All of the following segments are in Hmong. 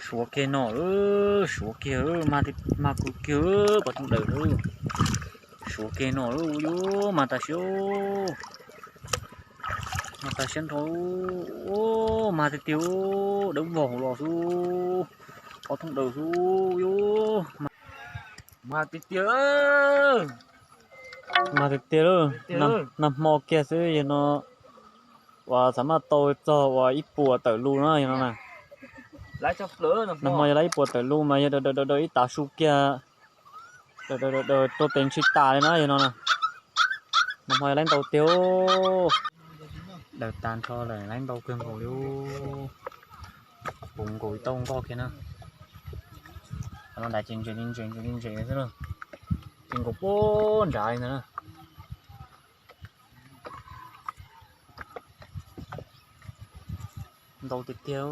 Suav kiag no, suav kiag, mag kawg kiag, pov thooj daws lawm. Suav kiag no, yuav mag tas siab, mag tas siab nrho, mag tiag tiag, dawb vog los xwb, pov thooj daws xwb, yuav mag tiag tiag, mag tiag tiag lawm. Nag hmo kiag xwb yog no uas xav maj tau txog uas ib puas tawm lub no yog no na. Nag hmo yog lawv ib puas tawm lub mas yog daws daws daws ib tav su kiag, daws daws daws tuaj pes ntshis tas li na yog no na. Nag hmo yog lawv ntau tiag, daws tas nrho lawm, lawv ntau kawg nkaus li, puv nkaus ib tauj nkoj kiag na. Qhov no ntais ces ntses li ntses, ntses li ntses xwb na, ces nkaus puag nrad li ntag na. Ntau tiag tiag.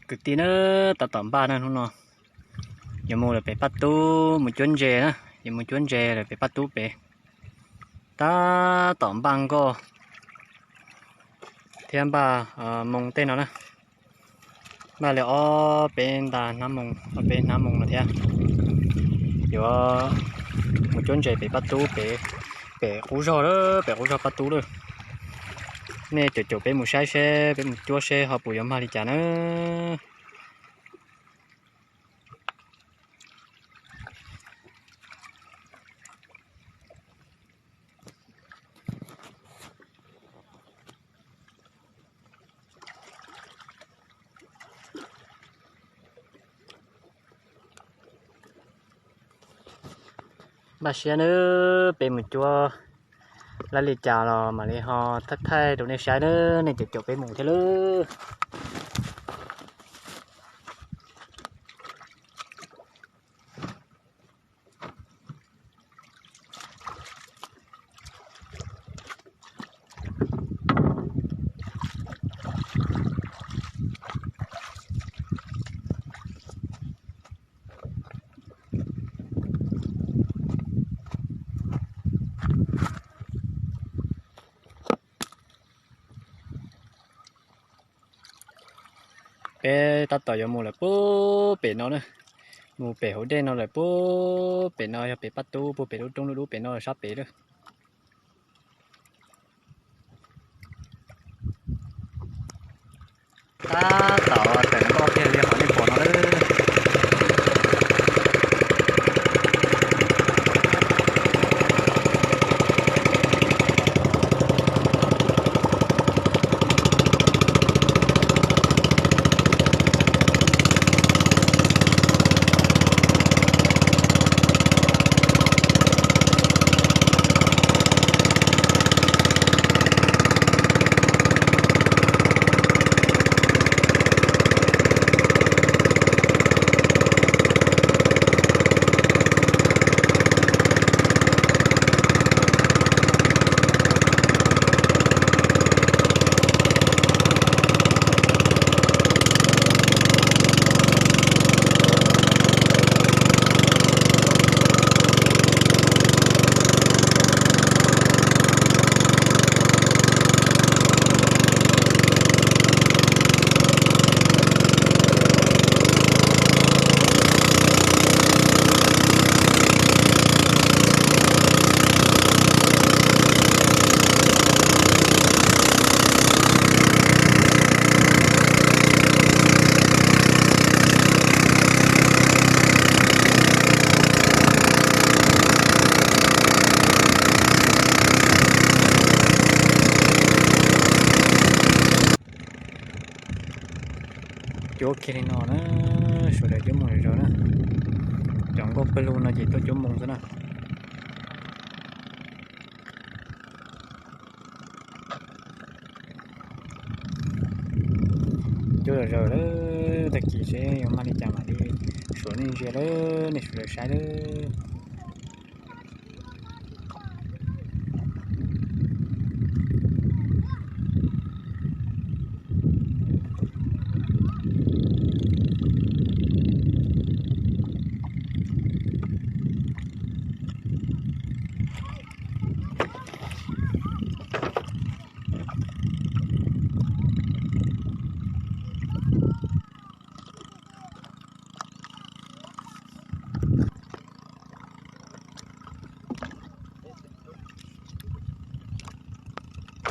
Kwv tij na, tab tom npaj na hnub no yuav mus lawm pem Paj Tub mus cuab ntses na, yuav mus cuab ntses lawm pem Paj Tub pem. Tab tom npaj nkoj thiab npaj moo tej no na. Npaj li ob peb nta hnab moo, ob peb hnab moo no thiab. Yuav mus cuab ntses pem Paj Tub pem, pem qub zog lawm, pem qub zog Paj Tub lawm. Nej caum caum peb mus saib seb, peb mus cuab seb ho puas yuav mag li cas na. Npaj siab nawb, peb mus cuab lawv li cas los mam li ho thaij thaij rau nej saib nawb, nej caum caum peb mus thiab lawm. Peb tab tom yuav mus lawm puag pem no na, mus pem hauv dej no lawm puag pem no, yog pem Paj Tub puag pem lub roob dub dub pem no sab pem lawm. Tab tom tawm nkoj kiag li qhov nej pom no lawm. Cuab kiag li no na, sawv daws cuab mus zom zaws na. Cov nkauj pawg lug no ces tuaj cuab moo xwb na. Cuab zom zaws lawm, tag kis seb yuav mag li cas mam li suav nej ntsia lawm, nej sawv daws saib lawm.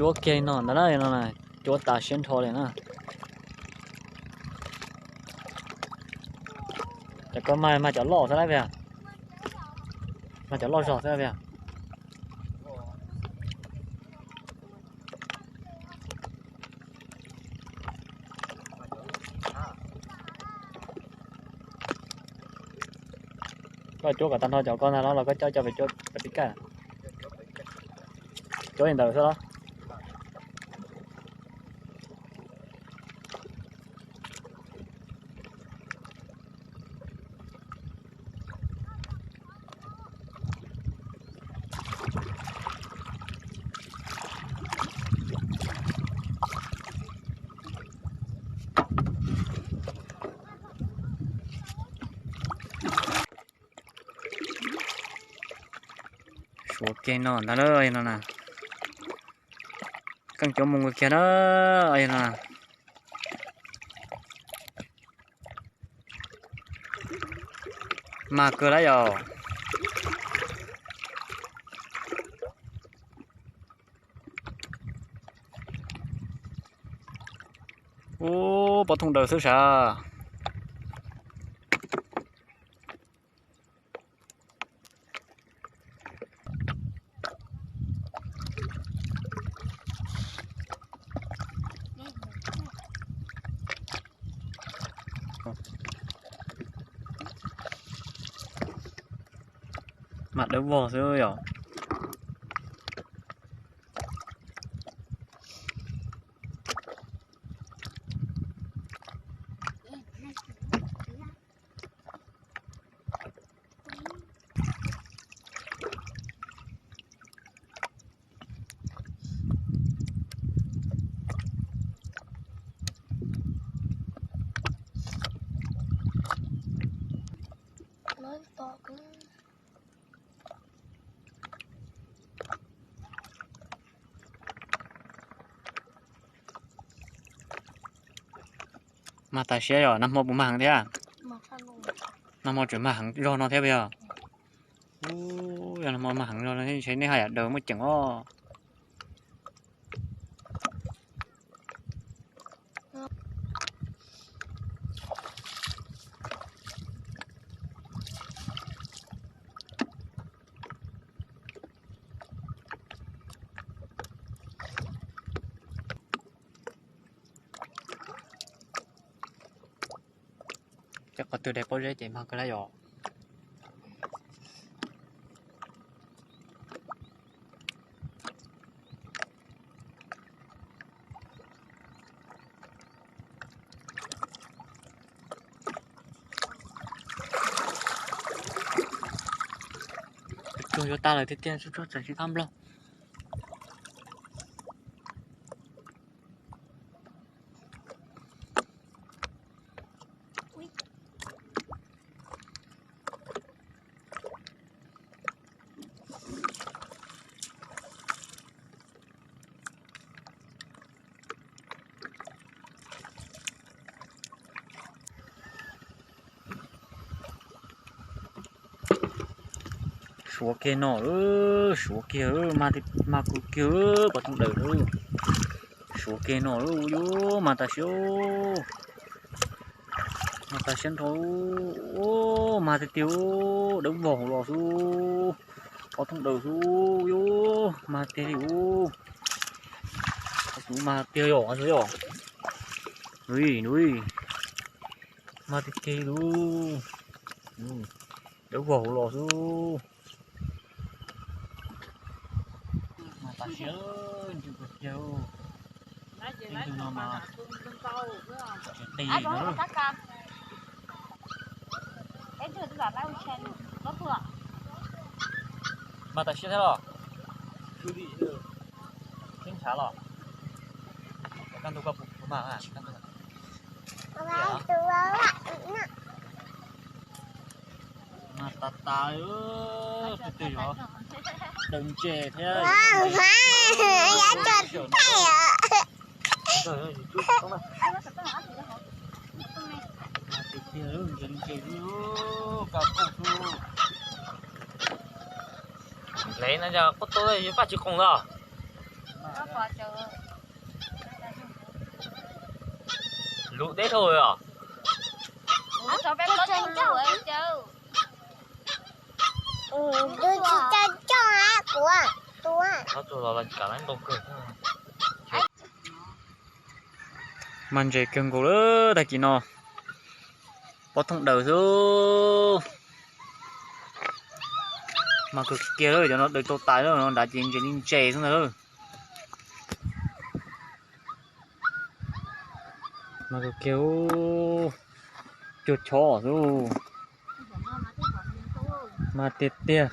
Cuab kiag no ntag na, no cuab tas siab nrho li na. Cov ko mas mag cov loj xwb lawm, mag cov loj zog xwb. Koj cuab kom tag nrho cov ko ntag los los koj coj coj pem cuab pem pib kaj? Cuab li ntawd xwb los? Suav kiag no ntag lauj, no na. Keej cuab mus kiag na, no na. Mag kawg lawm yom. Ub, pov thooj daws xwb sav. Mag dawb vog xwb yom. Mag tas siab yom, nag hmo puas mag heev thiab? Nag hmo tseem mag heev zog no thiab puas yog? Ub, yog nag hmo mag heev zog no thiab ntshe nej haj yam daws muaj ceem os. Cov qhov twg daim pob zeb ces mag kawg lawm yom. Tsuag yuav tag lawm tiag tiag, tsuag tseem sib thab nplog. Suav kiag no, suav kiag, mag kawg kiag, pov thooj daws lawm. Suav kiag no, yuav mag tas siab, mag tas siab nrho, mag tiag tiag, dawb vog los xwb, pov thooj daws xwb, yuav mag tiag li. Xub mag tiag yom, xub yom. Ui, ui, mag tiag tiag li, dawb vog los xwb. Mas tas siab, ntsws kawg kiag. Leej twg no mas tsis qis na. Mas tas siab thiab los? Sib ntshav los? Kaj ntug koj puas mag? Mas tas tas, twg twg yog daws ntses thiab. Ntses, ntses, ka qoj xwb. Nplej no yog qoj tau yog paj tsis qoos los? Lub deb dhau os. Mas ntses kawg nkaus lawm tag kis no. Pob thooj daws xwb. Mas kawg kiag lawm, cov no daws tau tas lawm, no nrad ces ntses li ntses xwb ntag lawm. Mas kawg kiag, cuag chob xwb. Mas tiag tiag.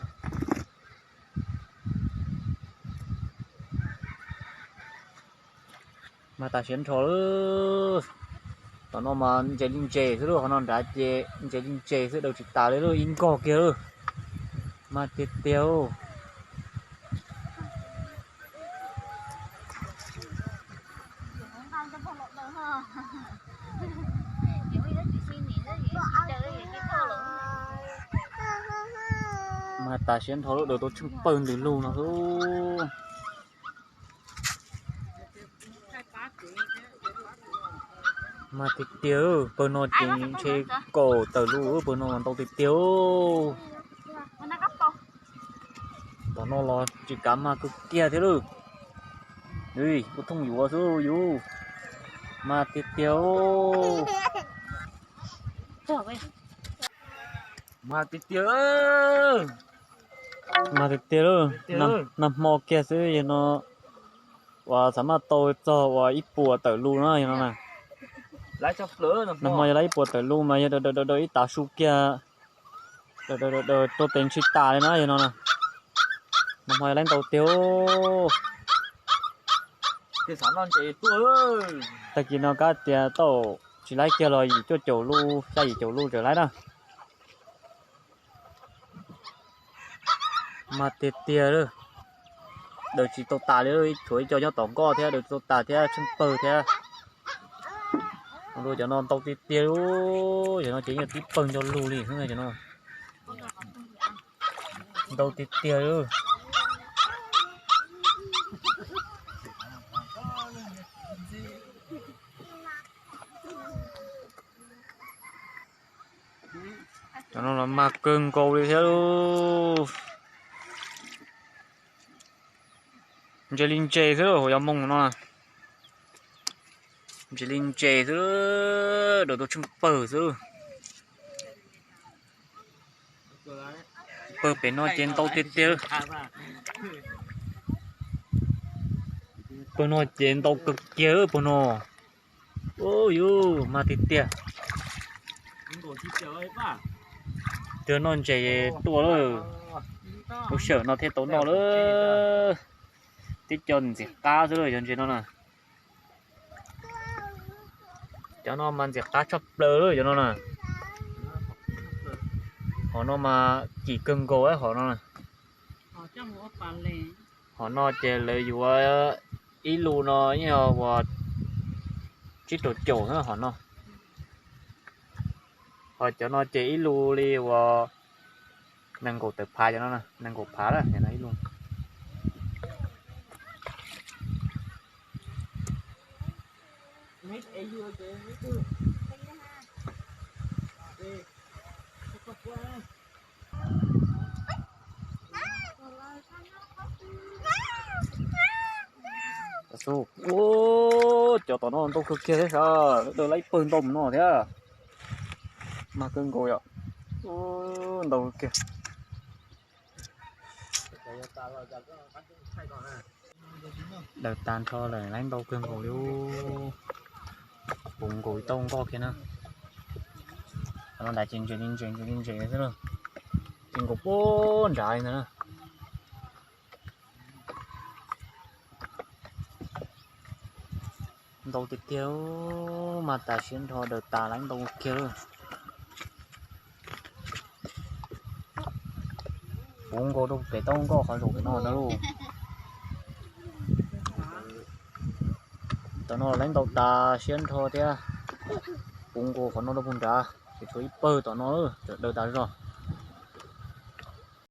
Mas tas siav nrho lawm. Tom no mas ntses li ntses xwb lauj, qhov no nrad ces ntses li ntses xwb, daws tsis tas li lauj, ib nkog kiag lauj. Mas tiag tiag. Mas tas siav nrho lawm, daws tau tsheej pawg ntws lug no xwb. Mas tiag tiag, pawg no ces ntshe kaum tawm lug, pawg no mas ntau tiag tiag. Tom no los tsis kav mas kawg kiag thiab lauj. Ua thooj yuav xwb yus. Mas tiag tiag. Mas tiag tiag. Mas tiag tiag lauj. Nag hmo kiag xwb yog no uas xav maj tau txog uas ib puas tawm lug no yog no na. Nag hmo yog lawv ib puas tawm lug mas yog daws daws daws ib tav su kiag, daws daws daws tuaj tes ntshis tas li na yog no na. Nag hmo yog lawv ntau tiag. Tag kis no kav tias tau tsis laib kiag los yim cuaj caum lub, xya yim caum lub tseem laib na. Mas tiag tiag lawm. Daws tsis tau tas li, tshuav ib co nyob tom nkoj thiab, daws tsis tau tas thiab, tsheej pawg thiab. Cov no ntau tiag tiag li, cov no ces yeej tib pawg nco lug li xwb cov no. Ntau tiag tiag li. Cov no los mag kawg nkaus li thiab lauj. Ntses li ntses xwb hauv yov moos no. Ntses li ntses xwb, daws tau tsheej pawg xwb. Pawg pem no ces ntau tiag tiag. Pawg no ces ntau kawg kiag pawg no. Ub yus, mag tiag tiag. Twb noj ntses tuaj lawm, lub sij hawm no thiaj tau noj lawm. Tib co ntxim qab xwb lawm cov ntses no na. Cov no mas ntxim qab tshaj plaws lawm cov no na. Hom no mas kim kawg nkaus hom no. Hom no ces lawv yuav ib lub no yeej yog uas tsib rau caum na hom no. Ho cov no ces ib lub li uas nees nkaum tawm phav cov no, nees nkaum phav na ib lub. Ub, cov tom no ntau kawg kiag thiab sas, daws lawv ib pawg ntau mus no thiab. Mag kawg nkaus yom. Ub, ntau kawg kiag. Daws tas nrho lawm, lawv ntau kawg nkaus li. Puv nkaus ib tau nkoj kiag na. Cov no nrad ces ntses li ntses, ntses li ntses xwb na. Ces nkaus puag nrad li ntag na. Ntau tiag tiag, mag tas siab nrho daws tas lawv ntau kiag lawm. Puv nkaus rau pem tau nkoj qhov zaum pem no ntag lauj. Tam no lawv ntau tas siab nrho thiab. Puv nkaus qhov no rau puag nrad, ces tshuav ib pawg tom no, daws tas zog.